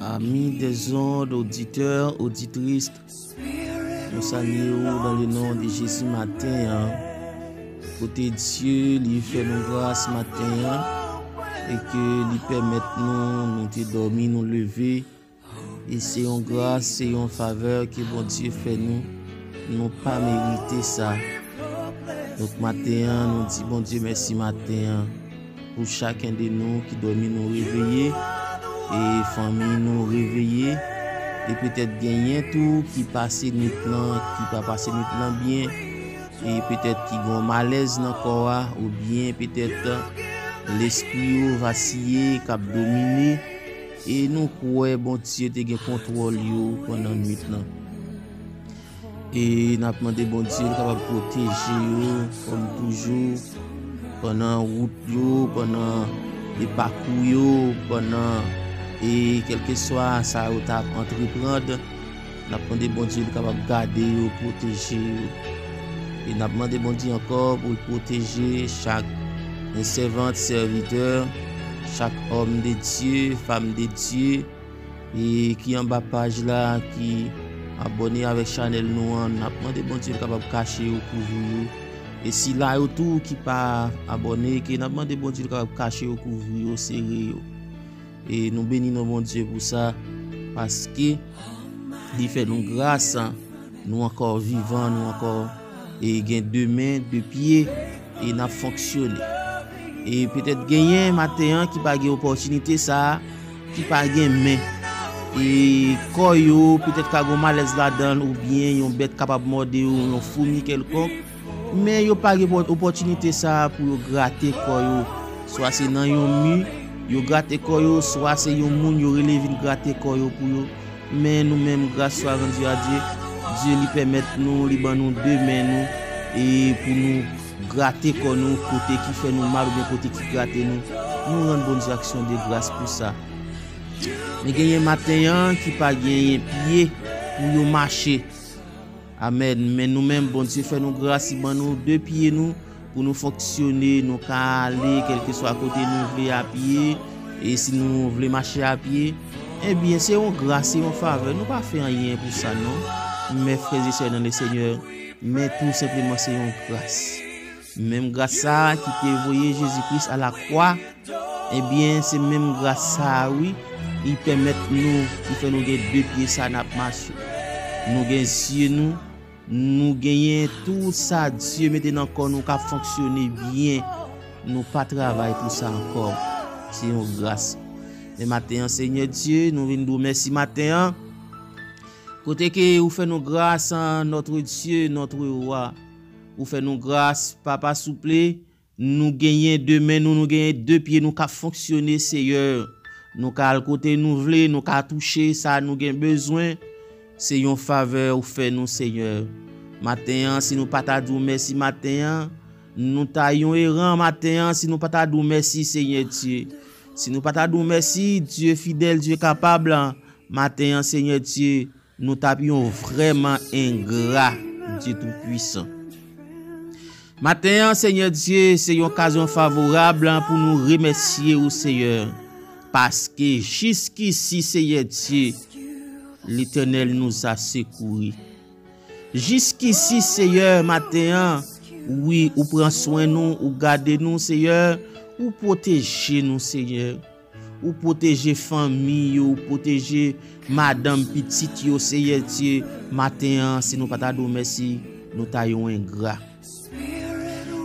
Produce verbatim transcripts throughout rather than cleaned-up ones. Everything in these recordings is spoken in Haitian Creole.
Amis des ondes, auditeurs, auditrices, nou salye w dans le nom de Jésus maten an. Kote Dye li fè nou gras maten an e ke li pèmèt nou, nou te dòmi, nou leve. E se yon gras, se yon favè ke Bondye fè nou. Nou pa merite sa. Donk maten an, nou di Bondye mèsi maten an pou chaken de nou ki dòmi nou reveye, e fanmi nou reveye, e petèt genyen tou ki pase nwit lan, ki pa pase nwit lan byen, e petèt ki gen malèz nan kò a, oubyen petèt lespri yo vasiye, k ap domine, e nou kwè Bondye te gen kontwòl yo pandan nwit lan. E n ap mande Bondye l kapab pwoteje yo, kòm toujou, pandan wout yo, pandan e pakou yo, pandan e kèlkeswa sa yo t ap antreprann. N ap mande Bondye l kapab gade yo, pwoteje yo. E n ap mande Bondye ankò pou l pwoteje chak sèvant, sèvitè, chak òm de Dye, fanm de Dye, e ki anba paj la, ki abòne avèk chanèl nou an, n ap mande Bondye l kapab kache yo, kouvri yo. E sila yo tou ki pa abòne, ke n ap mande Bondye l kapab kache yo, kouvri yo, sere yo. E nou beni non Bondye pou sa, paske li fè nou gras, nou ankò vivan, nou ankò e gen de men, de pye, e n ap fonksyone. E petèt genyen maten an ki pa gen opòtinite sa a, ki pa gen men. E kò yo petèt ka gen malèz ladan l, oubyen yon bèt kapab mòde yo, yon foumi kèlkonk. Men yo pa gen opò-, opòtinite sa a pou yo grate kò yo. Swa se nan yon mi, yo grate kò yo, swa se yon moun yo rele vin grate kò yo pou yo. Men nou menm, gras swa randi a Dye, Dye li pèmèt nou, li ban nou de men nou, e pou nou grate kò nou kote ki fè nou mal oubyen kote ki grate nou. Nou rann Bondye aksyon de gras pou sa. Men genyen maten an ki pa genyen pye pou yo mache. Amèn. Men nou menm, Bondye fè nou gras, li ban nou de pye nou pou nou fonksyone, nou ka ale kèlkeswa kote nou vle a pye, e si nou vle mache a pye, ebyen, se yon gras, se yon favè. Nou pa fè anyen pou sa, non. Men frè e sè nan le Senyè, men tou senpleman se yon gras. Menm gras sa a ki te voye Jezi Kris a la kwa, ebyen, se menm gras sa a, wi, li pèmèt nou, li fè nou gen de pye sa n ap mache. Nou gen zye nou, nou genyen tout sa Dye mete nan kò nou k ap fonksyone byen. Nou pa travay pou sa ankò. Se yon gras. Men maten an, Senyè Dye, nou vin di w mèsi maten an. Kote ke ou fè nou gras, an, notre Dieu, notre roi. Ou fè nou gras, Papa, souple. Nou genyen de men nou, nou genyen de pye nou k ap fonksyone, Seyè. Nou ka al kote nou vle, nou ka touche sa nou gen bezwen. Se yon favè ou fè nou, Seyè. Maten an, si nou pa ta di w mèsi maten an, nou ta yon eran maten an, si nou pa ta di w mèsi, Senyè Dye. Si nou pa ta di w mèsi, Dye fidèl, Dye kapab, maten an, Senyè Dye, nou t ap yon vrèman engra, Dye Toupwisan. Maten an, Senyè Dye, se yon okazyon favorab pou nou remèsye ou, Seyè, paske jiskisi, Seyè Dye, Letènèl nous a secourus. Jiskisi, Seyè, maten an, wi, ou pran swen nou, ou gade nou, Seyè, ou pwoteje nou, Seyè. Ou pwoteje fanmi yo, ou pwoteje madanm, pitit yo, Seyè Dye. Maten an, si nou pa ta di w mèsi, nou ta yon engra.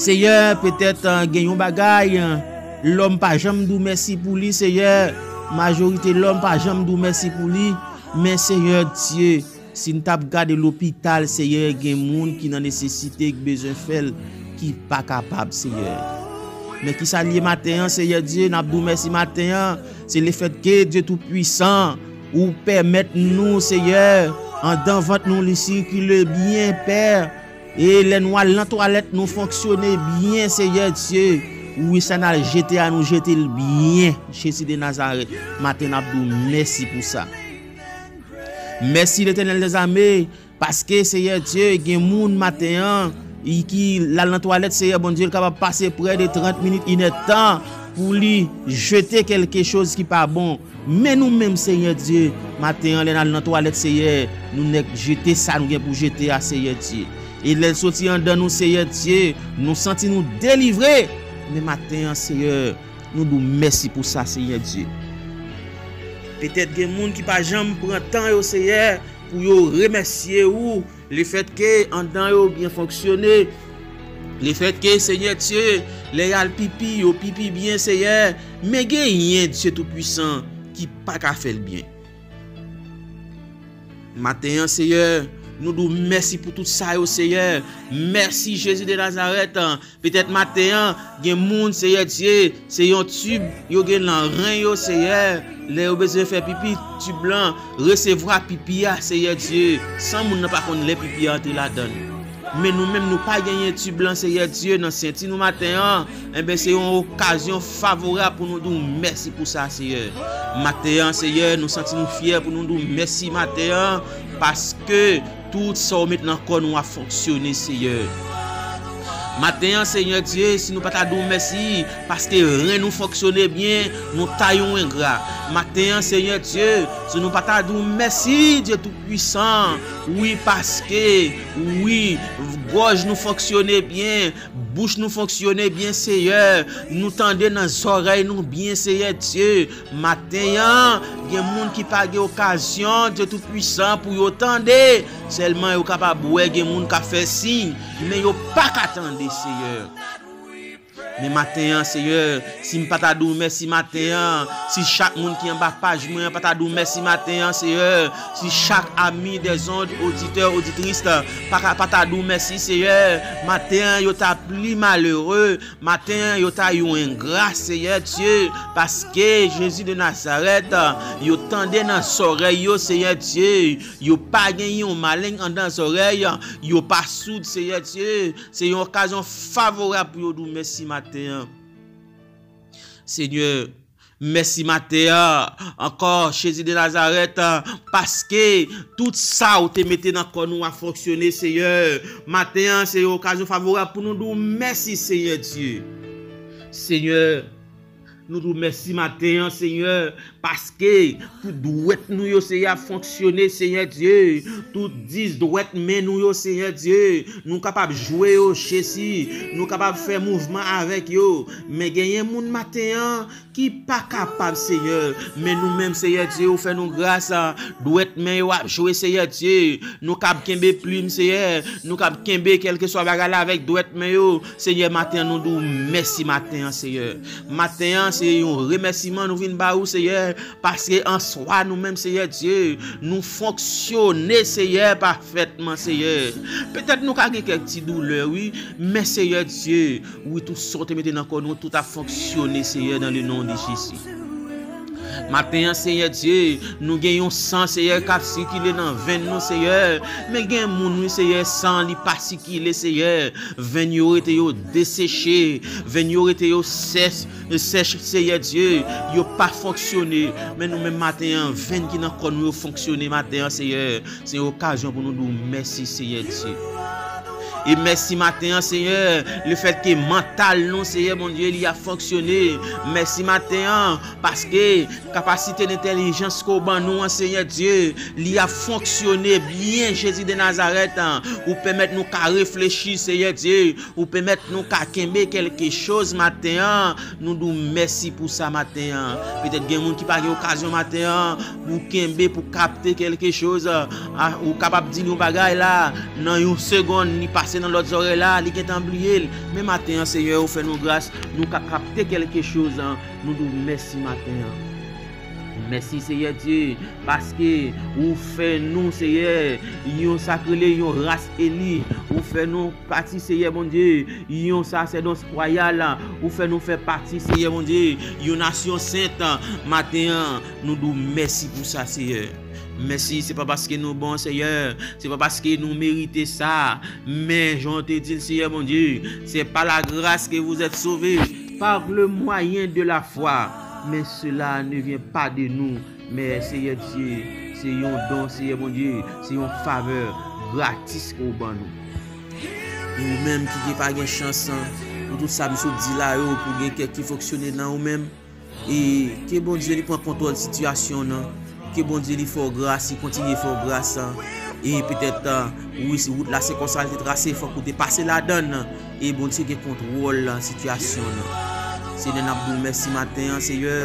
Seyè, petèt, ah, gen yon bagay, ah, lòm pa janm di w mèsi pou li, Seyè. Majorite lòm pa janm di w mèsi pou li. Men, Seyè Dye, si n t ap gade lopital, Seyè, gen moun ki nan nesesite, ki bezwen fè l, ki pa kapab, Seyè. Men kisa l ye maten an, Seyè Dye, n ap di w mèsi maten an. Se lefètke Dye Toupwisan, ou pèmèt nou, Seyè, andan vant nou li sikile byen, Pè. E lè nou al nan twalèt, nou fonksyone byen, Seyè Dye. Wi, sa n al jete a, nou jete l byen. Jezi de Nazarèt, maten n ap di w mèsi pou sa. Mèsi, Letènèl dèzame, paske, Seyè Dye, gen moun maten an, i ki l al nan twalèt, Seyè Bondye, l kapab pase prè de trant minit, inèdtan, pou li jete kèlke choz ki pa bon. Men nou menm, Senyè Dye, maten an, lè n al nan twalèt, Seyè, nou nèk jete sa nou gen pou jete a, Seyè Dye. E lè l soti anndan nou, Seyè Dye, nou santi nou delivre. Men maten an, Seyè, nou di w mèsi pou sa, Seyè Dye. Petèt gen moun ki pa janm pran tan yo, Seyè, pou yo remèsye ou. Lefètke anndan yo byen fonksyone, lefètke, Senyè Dye, lè y al pipi, yo pipi byen, Seyè, men genyen, Dye Toupwisan, ki pa ka fè l byen. Maten an, Seyè, nou di w mèsi pou tout sa yo, Seyè. Mèsi, Jezi de Nazarèt. Petèt maten an, gen moun, Seyè Dye, se yon tib yo gen nan ren yo, Seyè. Lè yo bezwen fè pipi, tib lan resevwa pipi a, Seyè Dye, san moun nan pa konn lè pipi a antre ladan l. Men nou menm, nou pa genyen tib lan, Seyè Dye, nan senti nou maten an. Enben, se yon okazyon favorab pou nou di w mèsi pou sa, Seyè. Maten an, Seyè, nou santi nou fyè pou nou di w mèsi maten an, paske tout sa w met nan kò nou ap fonksyone, Seyè. Maten an, Senyè Dye, si nou pa ta di w mèsi, paske ren nou fonksyone byen, nou ta yon engra. Maten an, Senyè Dye, si nou pa ta di w mèsi, Dye Toupwisan, wi, paske, wi, gòj nou fonksyone byen, bouch nou fonksyone byen, Seyè, nou tande nan zòrèy nou byen, Seyè Dye. Maten an, gen moun ki pa gen okazyon, Dye Toupwisan, pou yo tande. Sèlman yo kapab wè gen moun k ap fè siy, men yo pa ka tande, Seyè. Men maten an, Seyè, si m pa ta di w mèsi maten an, si chak moun ki anba paj mwen an pa ta di w mèsi maten an, Seyè, si chak ami dèzond, oditè, oditris, pa ka, pa ta di w mèsi, Seyè, maten an, yo ta pli malere. Maten an, yo ta yon engra, Seyè Dye, paske Jezi de Nazarèt, yo tande nan zòrèy yo, Seyè Dye, yo pa gen yon maleng anndan zòrèy, yo pa soud, Seyè Dye. Se yon okazyon favorab pou yo di w mèsi maten an. Senyè, mèsi maten an ankò, Jezi de Nazarèt, paske tout sa ou te mete nan kò nou ap fonksyone, Seyè. Maten an, se yon okazyon favorab pou nou di w mèsi, Seyè Dye. Senyè, nou di w mèsi maten an, Senyè, paske tout dwèt nou yo, Seyè, ap fonksyone, Seyè Dye. Tout dis dwèt men nou yo, Seyè Dye. Nou kapab jwe yo, Jezi. Nou kapab fè mouvman avèk yo. Men genyen moun maten an, ki pa kapab, Senyè. Men nou menm, Seyè Dye, ou fè nou gras, a, dwèt men yo ap jwe, Seyè Dye. Nou kab kenbe plim, Seyè. Nou kab kenbe kèlkeswa bagay la avèk dwèt men yo. Senyè, maten an, nou di w mèsi maten an, Senyè. Maten an, se yon remèsiman nou vin ba ou, Senyè, paske an swa nou menm, Senyè Dye, nou fonksyone, Senyè, pafètman, Senyè. Petèt nou ka gen kèk ti doulè, wi, men, Senyè Dye, wi, tout sa w te mete nan kò nou, tout ap fonksyone, Senyè, dans le nom de Jésus. Maten an, Senyè Dye, nou gen yon san, Senyè, k ap sikile nan venn nou, Senyè. Men gen moun, wi, Senyè, san li pa sikile, Senyè. Venn yo rete yo deseche, venn yo rete yo sèch, sèch, Senyè Dye. Yo pa fonksyone. Men nou menm maten an, venn ki nan kò nou yo fonksyone maten an, Senyè. Se yon okazyon pou nou di w mèsi, Senyè Dye. E mèsi maten an, Senyè, lefètke mantal nou, Senyè Bondye, li ap fonksyone. Mèsi maten an, paske kapasite lentèlijans ke w ban nou an, Senyè Dye, li ap fonksyone byen, Jezi de Nazarèt. Ou pèmèt nou ka reflechi, Senyè Dye. Ou pèmèt nou ka kenbe kèlke choz maten an. Nou di w mèsi pou sa maten an. Petèt gen moun ki pa gen okazyon maten an pou kenbe, pou kapte kèlke choz. A, ou kapab di l yon bagay la, nan yon segonn, li pase nan lòt zòrèy la, li gentan bliye l. Men maten an, Senyè, ou fè nou gras, nou ka kapte kèlke choz, an. Nou di w mèsi maten an. Mèsi, Senyè Dye, paske ou fè nou, Senyè, yon sa k rele yon ras eli. Ou fè nou pati, Senyè Bondye, yon sasèdòs wayal. Ou fè nou fè pati, Senyè Bondye, yon nasyon sent. Maten an, nou di w mèsi pou sa, Senyè. Mèsi, se pa paske nou bon, Senyè, se pa paske nou merite sa, men jan w te di l, Senyè Bondye, c'est par la grâce que vous êtes sauvés, par le moyen de la foi, mais cela ne vient pas de nous, men, Senyè Dye, se yon don, Senyè Bondye, se yon favè gratis ke w ban nou. Ou menm ki gen pa gen chans, an, ou tout sa m sot di la yo, pou gen kèk ki fonksyone nan ou menm. E ke Bondye li pran kontwòl sitiyasyon nan. Ke Bondye li fè w gras, li kontinye fè w gras. E petèt, wi, si wout la se konsa l te trase, fòk ou te pase ladan l. E Bondye gen kontwòl sitiyasyon nan. Senyè, n ap di w mèsi maten an, Senyè.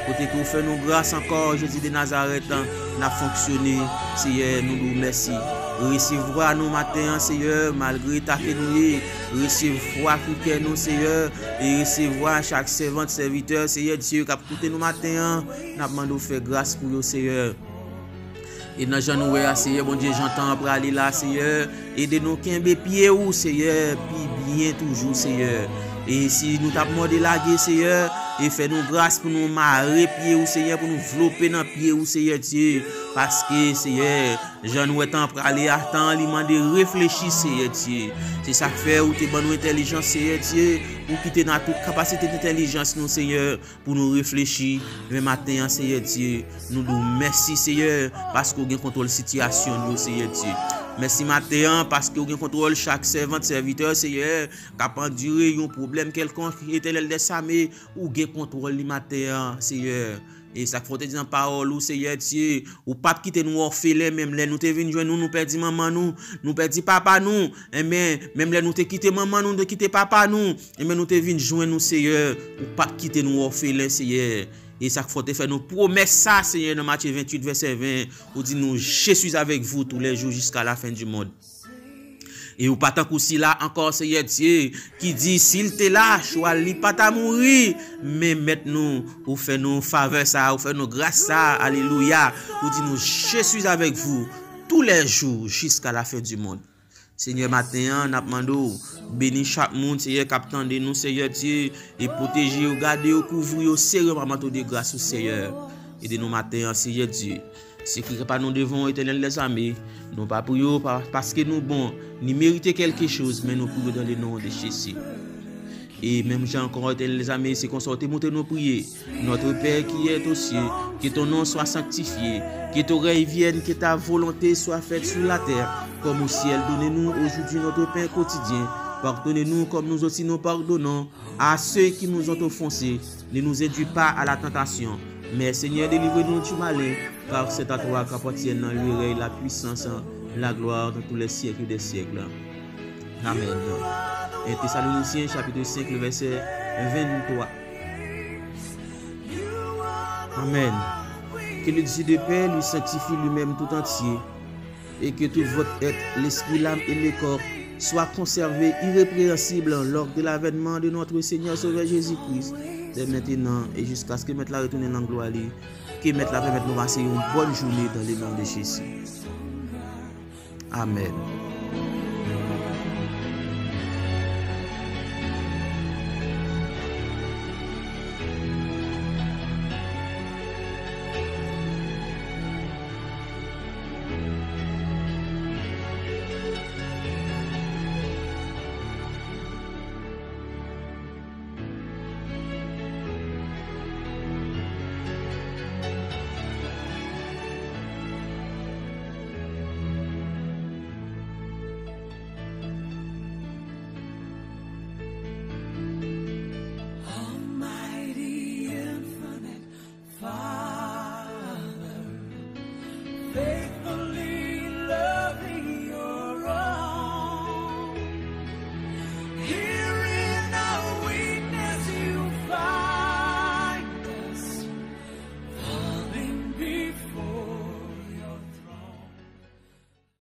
Kote ke w fè nou gras ankò, Jezi de Nazarèt, n ap fonksyone. Senyè, nou di w mèsi. Resevwa nou maten an, Senyè, malgre eta ke nou ye. Resevwa kriyè nou, Senyè. E resevwa chak sèvant, sèvitè, Senyè Dye, k ap koute nou maten an. N ap mande w fè gras pou yo, Senyè. E nan jan nou wè a, Senyè Bondye, jan tan an prale la, Senyè, ede nou kenbe pye ou, Senyè, pi byen toujou, Senyè. E si nou t ap mòde lage, Senyè, e fè nou gras pou nou mare pye ou, Senyè, pou nou vlope nan pye ou, Senyè Dye. Paske, Senyè, jan nou wè tan an prale a, tan an li mande reflechi, Senyè Dye. Se sa k fè ou te ban nou entèlijans, Senyè Dye, ou kite n a tout kapasite entèlijans nou, Senyè, pou nou reflechi. Men maten an, Senyè Dye, nou di w mèsi, Senyè, paske w gen kontwòl sitiyasyon nou, Senyè Dye. Mèsi maten an, paske w gen kontwòl chak sèvant, sèvitè, Senyè, k ap andire yon pwoblèm kèlkonk, Etènèl dèzame, ou gen kontwòl li maten an, Senyè. E sa k fè w te di nan pawòl ou, Senyè Dye, ou p ap kite nou òfelen, menm lè nou te vin jwenn ou, nou pèdi manman nou, nou pèdi papa nou. Enben, menm lè nou te kite manman nou, nou te kite papa nou, enben, nou te vin jwenn ou, Senyè, ou p ap kite nou òfelen, Senyè. E sa k fè w te fè nou pwomès sa, Senyè, nan Matye venntuit, vèsè ven, ou di nou, Je suis avec vous tous les jours jusqu'à la fin du monde. E ou pa tankou sila ankò, Senyè Dye, ki di, si l te la, chwal li pa ta mouri. Men Mèt nou, ou fè nou favè sa, ou fè nou gras sa, alelouya. Ou di nou, Je suis avec vous tous les jours jusqu'à la fin du monde. Senyè, maten an, n ap mande w, beni chak moun, Senyè, k ap tande nou, Senyè Dye, e pwoteje yo, gade yo, kouvri yo, sere yo pa manto de gras ou, Senyè. Ede nou maten an, Senyè Dye. Sekre pa nou devan w, Etènèl dèzame. Nou pa priye w pa, paske nou bon, ni merite kèlke choz, men nou priye w dans le nom de Jésus. E menm jan ankò, Etènèl dèzame, se konsa w te montre nou priye. Notre Père qui es aux cieux, que ton nom soit sanctifié, que ton règne vienne, que ta volonté soit faite sur la terre, comme au ciel. Donne-nous aujourd'hui notre pain quotidien. Pardonne-nous comme nous aussi nous pardonnons à ceux qui nous ont offensés. Ne nous induis pas à la tentation, mais Seigneur, délivre-nous du malin, car c'est à toi qu'appartiennent le règne, la puissance, la gloire dans tous les siècles des siècles. Amen. Un Thessaloniciens chapitre cinq, le verset vingt-trois. Amen. Que le Dieu de paix lui sanctifie lui-même tout entier, et que tout votre être, l'esprit, l'âme et le corps, soit conservé irrépréhensible lors de l'avènement de notre Seigneur Sauveur Jésus-Christ, dès maintenant et jusqu'à ce que Mèt la retounen nan glwa li. Ke Mèt la pèmèt nou pase yon bòn jounen dans le nom de Jésus. Amen.